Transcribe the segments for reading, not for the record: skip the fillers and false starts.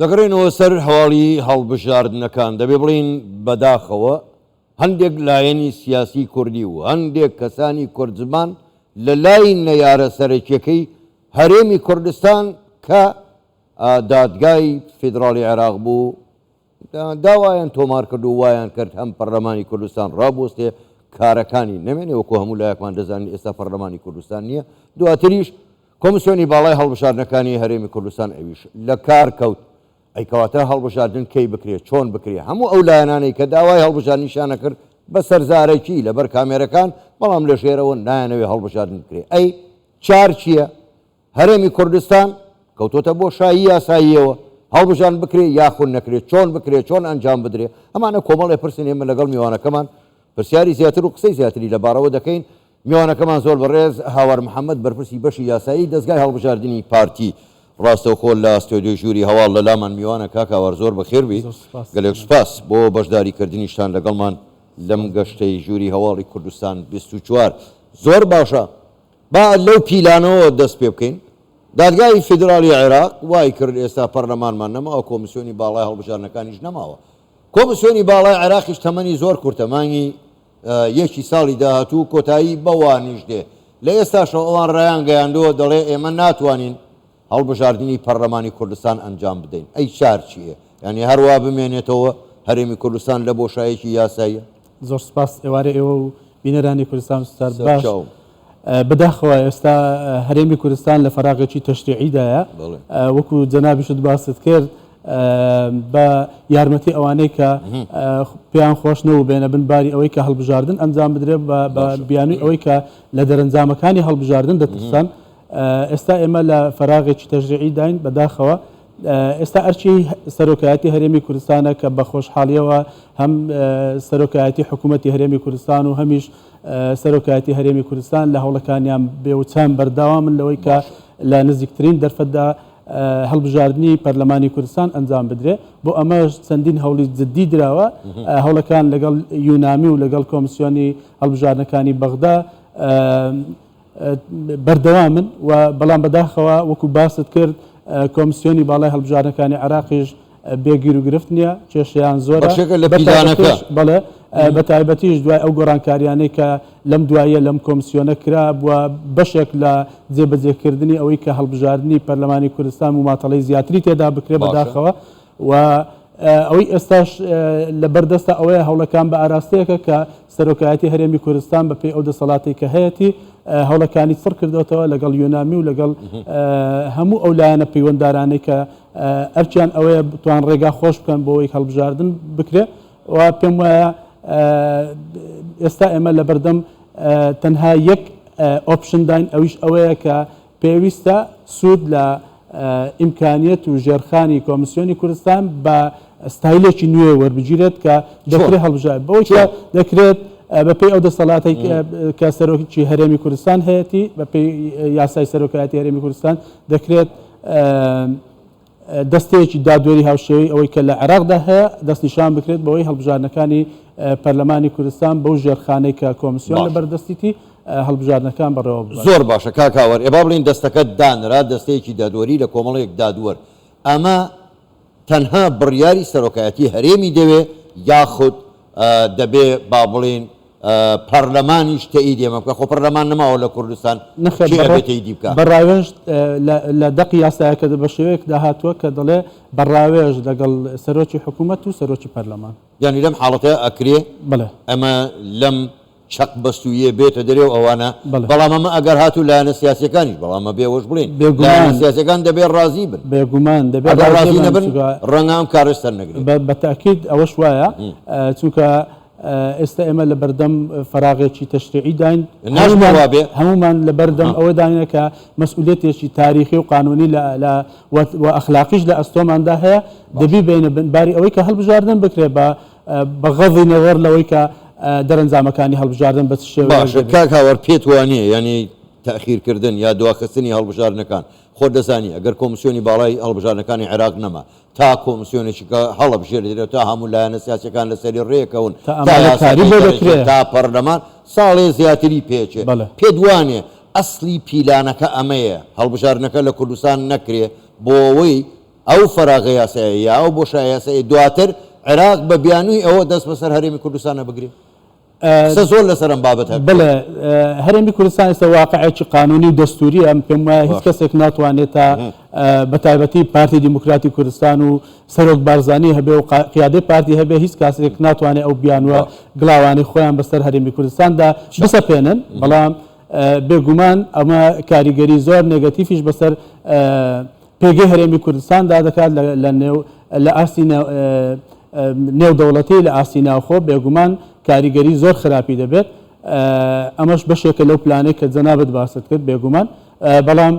دەگەڕێینەوە سەر هەواڵی هەڵبژاردنەکان، دەبێ بڵێین بەداخەوە هەندێک لایەنی سیاسی کوردی و هەندێک کەسانی کوردزمان لە لای نەیارە سەرەکیەکەی هەرێمی کوردستان کە دادگای فیدراڵی عێراق بوو داوایان تۆمار کرد و وایان کرد هەم پەرلەمانی کوردستان ڕابوەستێ کارەکانی نەمێنێ وەکو هەموو لایەکمان دەزانین ئێستا پەرلەمانی کوردستان نییە دواتریش کۆمسیۆنی باڵای هەڵبژاردنەکانی هەرێمی کوردستان ئەویش لە کار کەوت ئەی کەواتە هەڵبژاردن کەی بکرێت چۆن بکرێ هەموو ئەو لایەنانەی کە داوای هەڵبژاردنیشیان ئەکرد بە سەرزارەکی لەبەر کامێرەکان بەڵام لە ژێرەوە نایانەوێ هەڵبژاردن بکرێ ئەی چار چییە؟ هەرێمی کوردستان کەوتۆتە بۆشایی یاساییەوە، هەڵبژاردن بکرێ یاخود نەکرێ، چۆن بکرێ، چۆن ئەنجام بدرێ، ئەمانە کۆمەڵێ پرسن ئێمە لەگەڵ میوانەکەمان پرسیاری زیاتر و قسەی زیاتری لەبارەوە دەکەین. میوانەکەمان زۆر بەڕێز هاوار محەمەد بەرپرسی بەشی یاسایی دەزگای هەڵبژاردنی پارتی ڕاستەوخۆ لە ستۆدیۆی ژووری هەواڵ لە لامان میوانە. کاک هاوار زۆر بەخێر بێی، گەلێک سوپاس بۆ بەشداریکردنیشتان لەگەڵمان لەم گەشتەی ژووری هەواڵی کوردستان 24. زۆر باشە با لەو پیلانەوە دەست پێ بکەین، دادگای فیدراڵی عێراق وای کرد ئێستا پەرلەمانمان نەماوە، کۆمسیۆنی باڵای هەڵبژاردنەکانیش نەماوە. کۆمسیۆنی باڵای عێراقیش تەمەنی زۆر کورتە، مانگی یەکی ساڵی داهاتوو کۆتایی بەوانیش دێ. لە ئێستاشەوە ئەوان رایانگەیاندووە دەڵێ ئێمە ناتوانین هەڵبژاردنی پەرلەمانی کوردستان ئەنجام بدەین. ئەی چار چییە؟ یانی هەر وا بمێنێتەوە هەرێمی کوردستان لە بۆشایەکی یاساییە؟ زۆر سوپاس ئێوارەی ئێوە و بینەرانی کوردستان ستار باش. سەرچاوم. بەداخەوە ئێستا هەرێمی کوردستان لە فەراغێکی تەشریعیدایە وەکو جەنابیشت باست کرد بە یارمەتی ئەوانەی کە پێیان خۆش نەبوو بێنە بن باری ئەوەی کە هەڵبژاردن ئەنجام بدرێت بە بیانووی ئەوەی کە لە دەرەنجامەکانی هەڵبژاردن دەترسان ئێستا ئێمە لە فەراغێکی تەشریعی داین بەداخەوە ئێستا ئەرکی سەرۆکایەتی هەرێمی کوردستانە کە بە خۆشحاڵیەوە هەم سەرۆکایەتی حکوومەتی هەرێمی کوردستان و هەمیش سەرۆکایەتی هەرێمی کوردستان لە هەوڵەکانیان بێوچان بەردەوامن لەوەی کە لە نزیکترین دەرفەتدا هەڵبژاردنی پەرلەمانی کوردستان ئەنجام بدرێ بۆ ئەمەش چەندین هەوڵی جددی دراوە هەوڵەکان لەگەڵ یونامی و لەگەڵ کۆمسیۆنی هەڵبژاردنەکانی بەغدا بەردەوامن و بەڵام بەداخەوە وەکو باست کرد کۆمسیۆنی باڵای هەڵبژاردنەکانی عێراقیش بێ گیروگرفت نییە، کێشەیان زۆرە. بەشێکە لە پیلانەکە. بەڵێ، بە تایبەتیش دوای ئەو گۆڕانکارییانەی کە لەم دواییە لەم کۆمسیۆنە کرا، بووە بەشێک لە جێبەجێکردنی ئەوەی کە هەڵبژاردنی پەرلەمانی کوردستان موماتەڵەی زیاتری تێدا بکرێ، بەداخەوە و ئەوەی ئێستاش لە بەردەستە ئەوەیە هەوڵەکان بە ئاراستەیەکە کە سەرۆکایەتی هەرێمی کوردستان بەپێی ئەو دەسەڵاتەی کە هەیەتی هەوڵەکانی چڕ کردۆتەوە لەگەڵ یۆنامی و لەگەڵ هەموو ئەو لایەنە پەیوەنددارانەی کە ئەرکیان ئەوەیە بتوان ڕێگا خۆش بکەن بۆ ئەوەی هەڵبژاردن بکرێ و پێم وایە ئێستا ئێمە لەبەردەم تەنها یەک option داین ئەویش ئەوەیە کە پێویستە سوود لە ئیمکانیەت و ژێرخانی کۆمسیۆنی کوردستان بە ستایلێکی نوێ وەربگیرێت کە دەکرێت هەڵبژار بەوەی کە دەکرێت بەپێی ئەو دەسەڵاتەی کە سەرۆکی هەرێمی کوردستان هەیەتی بەپێی یاسای سەرۆکایەتی هەرێمی کوردستان دەکرێت دەستەیەکی دادوەری هاوشێوەی ئەوەی کە لە عێراقدا هەیە دەستنیشان بکرێت بەوەی هەڵبژاردنەکانی پەرلەمانی کوردستان بەو ژێرخانەی کە کۆمسیۆن لە بەردەستیتی هەڵبژاردنەکان بەڕێوە ببات. زۆر باشە کاک هاوار، ئێ با بڵێین دەستەکە دانرا، دەستەیەکی دادوەری لە کۆمەڵێک دادوەر، ئەمە تەنها بڕیاری سەرۆکایەتی هەرێمی دەوێ یاخود دەبێ با بڵێین پەرلەمانیش تەئیدی ئەمە بکا؟ خۆ پەرلەمان نەماوە لە کوردستان نەخێر کێ ئەبێ تەئیدی بکا؟ بە ڕاوێژ لە دەقی یاسایەکە بە شێوەیەکدا هاتووە کە دەڵێ بە ڕاوێژ لەگەڵ سەرۆکی حکوومەت و سەرۆکی پەرلەمان. یانی لەم حاڵەتە ئەکرێ بەڵێ. ئەمە لەم چەق بەستوویە بێتە دەرێ و ئەوانە، بەڵێ. بەڵام ئەمە ئەگەر هاتوو لایەنە سیاسیەکانیش، بەڵام ئەبێ ئەوەش بڵێین بێگومان. لایەنە سیاسیەکان دەبێ ڕازی بن. بێگومان دەبێ ئەگەر ڕازی ڕازی بن نەبن چونکە ڕەنگە ئەم کارەش سەر نەگرێ. بە بە تەئکید ئەوەش وایە چونکە ئێستا ئێمە لە بەردەم فەراغێکی تەشریعی داین، ناشبێ وا بێ. هەموومان لە بەردەم ئەوە داینە کە مەسئولیەتێکی تاریخی و قانوونی لە لە و ئەخلاقیش لە ئەستۆماندا هەیە، دەبی بێینە بن باری ئەوەی کە هەڵبژاردن بکرێ بە بە غەزی نەزەر لەوەی کە دەرەنجامەکانی هەڵبژاردن بە چ شێوەیەک باشە دەبێ. کاک هاوار پێت وانیە یانی تەئخیر کردن یا دواخستنی هەڵبژاردنەکان خۆت دەزانی ئەگەر کۆمسیۆنی باڵای هەڵبژاردنەکانی عێراق نەما تا کۆمسیۆنێکی کە هەڵەبژێردرێت تا هەموو لایەنە سیاسیەکان لەسەری ڕێکەون تا تا ئامادەکاری یاساکەی بۆ دەرەچێت دەکرێ. تا پەرلەمان ساڵێ زیاتری پێچێ بەڵێ. پێت وانیە ئەسڵی پیلانەکە ئەمەیە هەڵبژاردنەکە لە کوردستان نەکرێ بۆ ئەوەی. ئەو فەراغە یاسایە یا ئەو بۆشایە یاسایە دواتر عێراق بە بیانووی ئەوە دەست بەسەر هەرێمی کوردستانە بگرێ؟ قسە زۆر لەسەر ئەم بابەتە کرا. بەڵێ، هەرێمی کوردستان ئێستا واقعێکی قانوونی و دەستوورییە، من پێم وایە هیچ کەسێک ناتوانێت تا بە تایبەتی پارتی دیموکراتی کوردستان و سەرۆک بارزانی هەبێ و قیادەی پارتی هەبێ هیچ کاسێک ناتوانێت ئەو بیانووە گڵاوانەی خۆیان بەسەر هەرێمی کوردستاندا بسەپێنن، بەڵام بێگومان ئەمە کاریگەری زۆر نێگەتیفیش بەسەر پێگەی هەرێمی کوردستاندا دەکات لە نێو لە ئاستی نێودەوڵەتی لە ئاستی ناوخۆ بێگومان کاریگەری زۆر خراپی دەبێت ئەمەش بەشێکە لەو پلانەی کە جەنابت باست کرد بێگومان بەڵام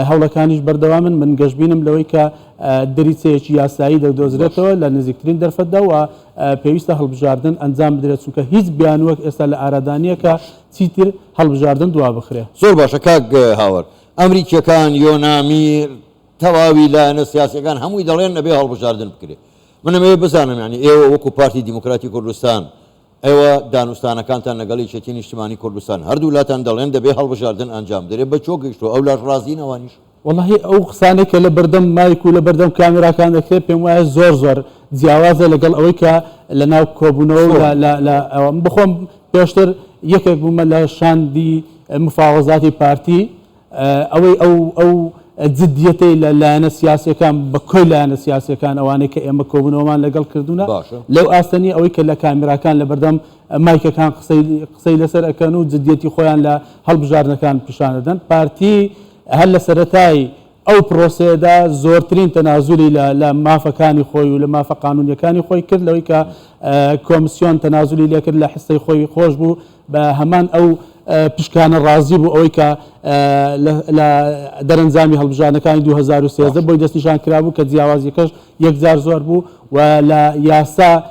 هەوڵەکانیش بەردەوامن من گەشببینم لەوەی کە دەریچەیەکی یاسایی دەدۆزرێتەوە لە نزیکترین دەرفەتدا و پێویستە هەڵبژاردن ئەنجام بدرێت چونکە هیچ بیانووەک ئێستا لە ئارادانیە کە چیتر هەڵبژاردن دوا بخرێ. زۆر باشە کاک هاوار، ئەمریکیەکان، یۆنامی، تەواوی لایەنە سیاسیەکان هەمووی دەڵێن ئەبێ هەڵبژاردن بکرێ. من ئەمەوێ بزانم یانی ئێوە وەکو پارتی دیموکراتی کوردستان ئێوە دانوستانەکانتان لەگەڵ یەکێتی نیشتمانی کوردستان هەردوو لاتان دەڵێن دەبێ هەڵبژاردن ئەنجام بدرێ بە چۆ گەیشتووە ئەو لاش ڕازین ئەوانیش؟ وەڵاهی ئەو قسانەی کە لە بەردەم مایک و لە بەردەم کامێراکان دەکرێت پێم وایە زۆر زۆر جیاوازە لەگەڵ ئەوەی کە لە ناو کۆبوونەوە و لە لە ئەوە من بخۆم پێشتر یەکێک بوومە لە شاندی مفاوەزاتی پارتی ئەوەی ئەو ئەو جدیەتەی لە لایەنە سیاسیەکان بە کۆی لایەنە سیاسیەکان ئەوانەی کە ئێمە کۆبوونەوەمان لەگەڵ کردوونە باشە. لەو ئاستە نییە ئەوەی کە لە کامێراکان لە بەردەم مایکەکان قسەی قسەی لەسەر ئەکەن و جدیەتی خۆیان لە هەڵبژاردنەکان پیشان دەدەن پارتی هەر لە سەرەتای ئەو پرۆسەیەدا زۆرترین تەنازولی لە لە مافەکانی خۆی و لە مافە قانونیەکانی خۆی کرد لەوەی کە کۆمسیۆن تەنازولی لێکرد لە حسەی خۆی خۆش بوو بە هەمان ئەو پشکانە ڕازی بوو ئەوەی کە لە دەرەنجامی هەڵبژاردنەکانی 2013 بۆی دەستنیشان کرابوو کە جیاوازیەکەش یەکجار زۆر بوو و لە یاسا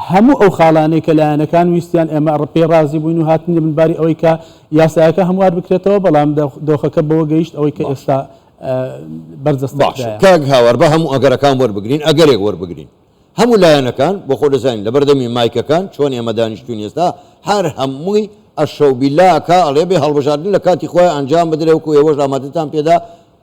هەموو ئەو خاڵانەی کە لایەنەکان ویستیان ئێمە پێی ڕازی بووین و هاتینە بنباری ئەوەی کە یاسایەکە هەموار بکرێتەوە، بەڵام دۆخەکە بەوە گەیشت ئەوەی کە ئێستا بەرجەستە باشە کاک هاوار با هەموو ئەگەرەکان وەربگرین، ئەگەرێک وەربگرین هەموو لایەنەکان بۆ خۆ دەزانین لەبەردەمی مایکەکان چۆن ئێمە دانیشتوین ئێستا هەر هەمووی ئەشەوبیلا ئەکا ئەڵێ بێ هەڵبژاردن لە کاتی خۆی ئەنجام بدرێ وەکو ئێوەش ئامادەتان پێدا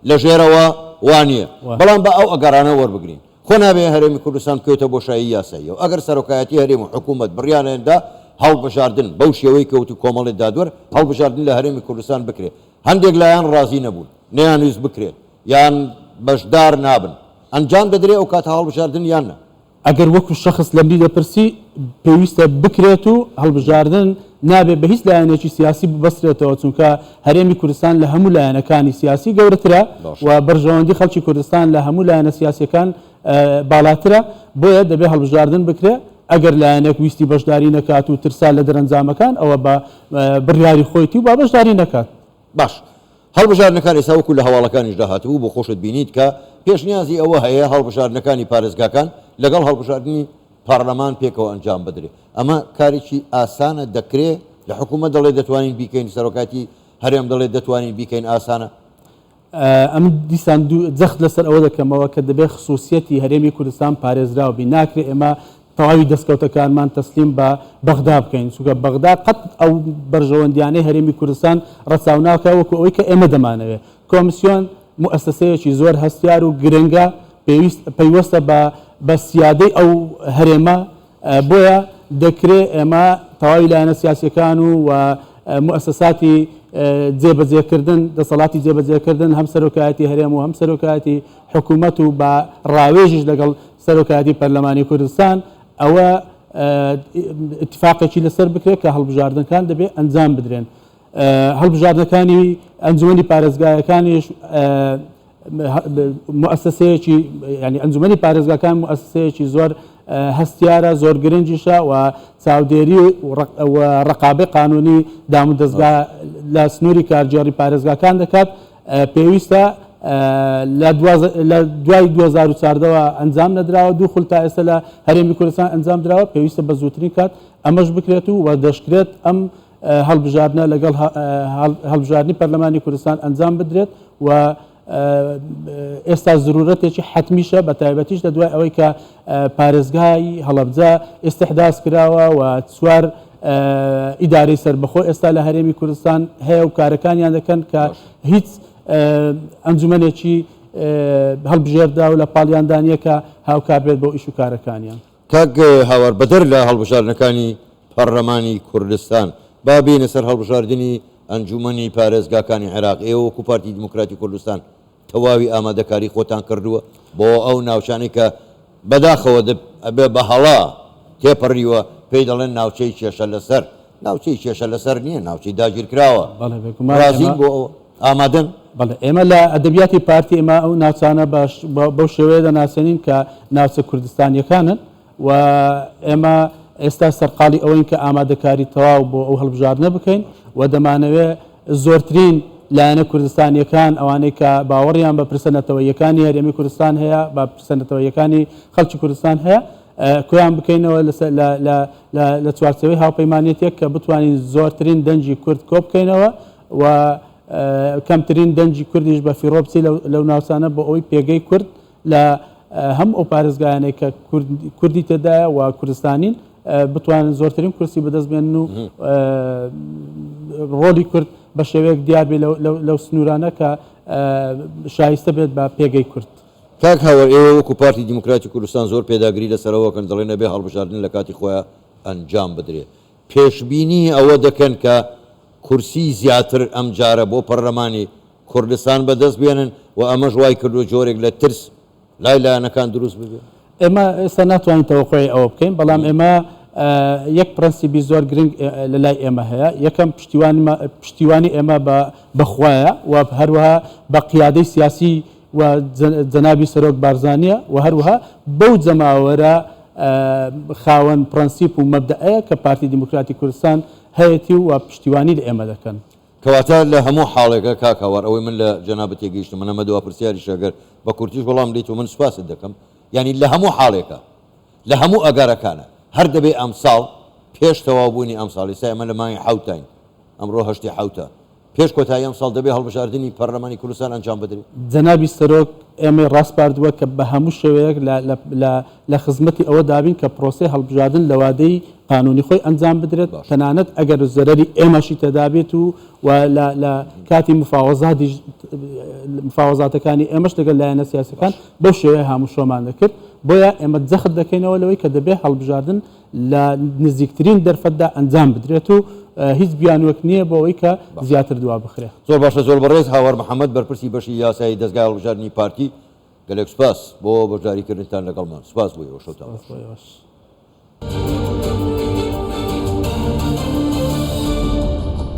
لە ژێرەوە وانییە بەڵام با ئەو ئەگەرانە وەربگرین خۆ نابێ هەرێمی کوردستان بکەوێتە بۆشایی یاساییەوە، ئەگەر سەرۆکایەتی هەرێم و حکوومەت بڕیاریان دا هەڵبژاردن بەو شێوەی کە وتو کۆمەڵی دادوەر هەڵبژاردن لە هەرێمی کوردستان بکرێ، هەندێک لایەن ڕازی نەبوون، نەیانویست بکرێت یان بەشدار نابن، ئەنجام دەدرێ ئەو کاتە هەڵبژاردن یان نا؟ ئەگەر وەکو شەخس لەمنی دەپرسی، پێویستە بکرێت و هەڵبژاردن نابێ بە هیچ لایەنێکی سیاسی ببەسترێتەوە، چونکە هەرێمی کوردستان لە هەموو لایەنەکانی سیاسی گەورەترە و بەرژەوەندی خەڵکی کوردستان لە هەموو لایەنە سیاسیەکان باڵاترە، بۆیە دەبێ هەڵبژاردن بکرێ، ئەگەر لایەنێک ویستی بەشداری نەکات و ترسا لە دەرەنجامەکان ئەوە بە بڕیاری خۆیتی و با بەشداری نەکات. باش هەڵبژاردنەکان ئێستا وەکو لە هەواڵەکانیشدا هاتبوو بۆ خۆشت بینیت کە پێشنیازی ئەوە هەیە هەڵبژاردنەکانی پارێزگاکان لەگەڵ هەڵبژاردنی پارلەمان پێکەوە ئەنجام بدرێ ئەمە کارێکی ئاسانە دەکرێ لە حکوومەت دەڵێ دەتوانین بیکەین سەرۆکاتی هەرێم دەڵێ دەتوانین بیکەین ئاسانە. ئەمن دیسان جەخت لەسەر ئەوە دەکەمەوە کە دەبێ خسوسیەتی هەرێمی کوردستان پارێزراو بی ناکرێ ئێمە تەواوی دەستکەوتەکانمان تەسلیم بە بەغدا بکەین، چونکە بەغدا قەت ئەو بەرژەوەندیانەی هەرێمی کوردستان ڕەچاو ناکا وەکو ئەوەی کە ئێمە دەمانەوێ. کۆمسیۆن موئەسەسەیەکی زۆر هەستیار و گرنگە، پێویست پەیوەستە بە بە سیادەی ئەو هەرێمە، بۆیە دەکرێ ئێمە تەواوی لایەنە سیاسیەکان و و موئەسەساتی جێبەجێکردن، دەسەڵاتی جێبەجێکردن هەم سەرۆکایەتی هەرێم و هەم سەرۆکایەتی حکوومەت و بە ڕاوێژیش لەگەڵ سەرۆکایەتی پەرلەمانی کوردستان ئەوە ئیتفاقێکی لەسەر بکرێت کە هەڵبژاردنەکان دەبێت ئەنجام بدرێن. هەڵبژاردنەکانی ئەنجومەنی پارێزگایەکانیش موئەسەسەیەکی یانی ئەنجومەنی پارێزگاکان موئەسەسەیەکی زۆر هەستیارە زۆر گرنگیشە و چاودێری و ڕقابەی قانونی دامودەزگا لە سنووری کارگێڕی پارێزگاکان دەکات. پێویستە لە دوای 2014 وە ئەنجام نەدراوە، دوو خول تا ئێستا لە هەرێمی کوردستان ئەنجام دراوە، پێویستە بە زووترین کات ئەمەش بکرێت و دەشکرێت ئەم هەڵبژاردنە لەگەڵ هەڵبژاردنی پەرلەمانی کوردستان ئەنجام بدرێت و ئێستا زرورەتێکی حەتمیشە بە تایبەتیش لە دوای ئەوەی کە پارێزگای هەڵەبجە ئیستحداس کراوە و چوار ئیدارەی سەربەخۆ ئێستا لە هەرێمی کوردستان هەیە و کارەکانیان دەکەن کە هیچ ئەنجومەنێکی. هەڵبژێردا و لە پاڵیاندا نییە کە هاوکار بێت بۆ ئیش و کارەکانیان. کاک هاوار بەدەر لە هەڵبژاردنەکانی پەڕلەمانی کوردستان، با بێینە سەر هەڵبژاردنی ئەنجومەنی پارێزگاکانی عێراق، ئێوە وەکو پارتی دیموکراتی کوردستان تەواوی ئامادەکاری خۆتان کردووە بۆ ئەو ناوچانەی کە بەداخەوە ئەبێ بە هەڵە تێپەڕیوە پێی دەڵێن ناوچەی کێشە لەسەر، ناوچەی کێشە لەسەر نییە، ناوچەی داگیرکراوە، بەڵێ بێگومان ڕازین بۆ ئەوە؟ ئامادەن؟ بەڵێ ئێمە لە ئەدەبیاتی پارتی ئێمە ئەو ناوچانە بەو شێوەیە دەناسێنین کە ناوچە کوردستانییەکانن و ئێمە ئێستا سەرقاڵی ئەوەین کە ئامادەکاری تەواو بۆ ئەو هەڵبژاردنە بکەین و دەمانەوێت زۆرترین لایەنە کوردستانییەکان ئەوانەی کە باوەڕیان بە پرسە نەتەوەییەکانی هەرێمی کوردستان هەیە، بە پرسە نەتەوەییەکانی خەڵکی کوردستان هەیە، کۆیان بکەینەوە لە چوارچێوەی هاوپەیمانێتیەک کە بتوانین زۆرترین دەنگی کورد کۆبکەینەوە و کەمترین دەنگی کوردیش بە فیڕۆ بچی لەو ناوچانە بۆ ئەوەی پێگەی کورد لە هەموو ئەو پارێزگایانەی کە کوردی تێدایە و کوردستانین بتوانن زۆرترین کورسی بەدەست بێنن و ڕۆڵی کورد بە شێوەیەک دیار بێ لەو سنوورانە کە شایستە بێت بە پێگەی کورد. کاک هاوار ئێوە وەکو پارتی دیموکراتی کوردستان زۆر پێداگری لەسەر ئەوە کەن دەڵێن ئەبێ هەڵبژاردن لە کاتی خۆیا ئەنجام بدرێ پێشبینی ئەوە دەکەن کە کورسی زیاتر ئەمجارە بۆ پەرلەمانی کوردستان بەدەست بێنن و ئەمەش وای کردووە جۆرێک لە ترس لای لایەنەکان دروست ببێ؟ ئێمە ئێستا ناتوانین تەوەقوعی ئەوە بکەین، بەڵام ئێمە یەک پرەنسیبی زۆر گرنگ لە لای ئێمە هەیە، یەکەم پشتیوانی ئێمە بە خوایە و هەروەها بە قیادەی سیاسی و جەنابی سەرۆک بارزانییە و هەروەها بەو جەماوەرە خاوەن پرەنسیپ و مەبدەئەیە کە پارتی دیموکراتی کوردستان هەیەتی و پشتیوانی لە ئێمە دەکەن. کەواتە لە هەموو حاڵێکا کاک هاوار ئەوەی من لە جەنابت تێگەیشتم من ئەمە دوا پرسیاریشە گەر بە کورتیش وەڵام بدەیتەوە من سوپاست دەکەم یانی لە هەموو حاڵێکا لە هەموو ئەگەرەکانا هەر دەبێ ئەمساڵ پێش تەواو بوونی ئەمساڵ ئێستا ئێمە لە مانگی حەوتاین ئەمڕۆ هەشتی حەوتە پێش کۆتایی ئەمساڵ دەبێ هەڵبژاردنی پەرلەمانی کوردستان ئەنجام بدرێ؟ جەنابی سەرۆک ئێمەی ڕاسپاردووە کە بە هەموو شێوەیەک لە لە لە لە خزمەتی ئەوە دابین کە پرۆسەی هەڵبژاردن لە وادەی قانوونی خۆی ئەنجام بدرێت، تەنانەت ئەگەر زەرەری ئێمەشی تێدابێت و و لە لە کاتی مفاوەزاتیش مفاوەزاتەکانی ئێمەش لەگەڵ لایەنە سیاسیەکان بەو شێوەیە هاموشۆمان دەکرد. بۆیە ئێمە جەخت دەکەینەوە لەوەی کە دەبێ هەڵبژاردن لە نزیکترین دەرفەتدا ئەنجام بدرێت و هیچ بیانووێک نییە بۆ ئەوەی کە زیاتر دوا بخرێ. زۆر باشە زۆر بەڕێز هاوار محەمەد بەرپرسی بەشی یاسایی دەزگای هەڵبژاردنی پارتی گەلێک سوپاس بۆ بەشداری کردنتان لەگەڵمان سوپاس بۆ ئێوە شەوتان سوپاس باش. بۆ ئێوەش.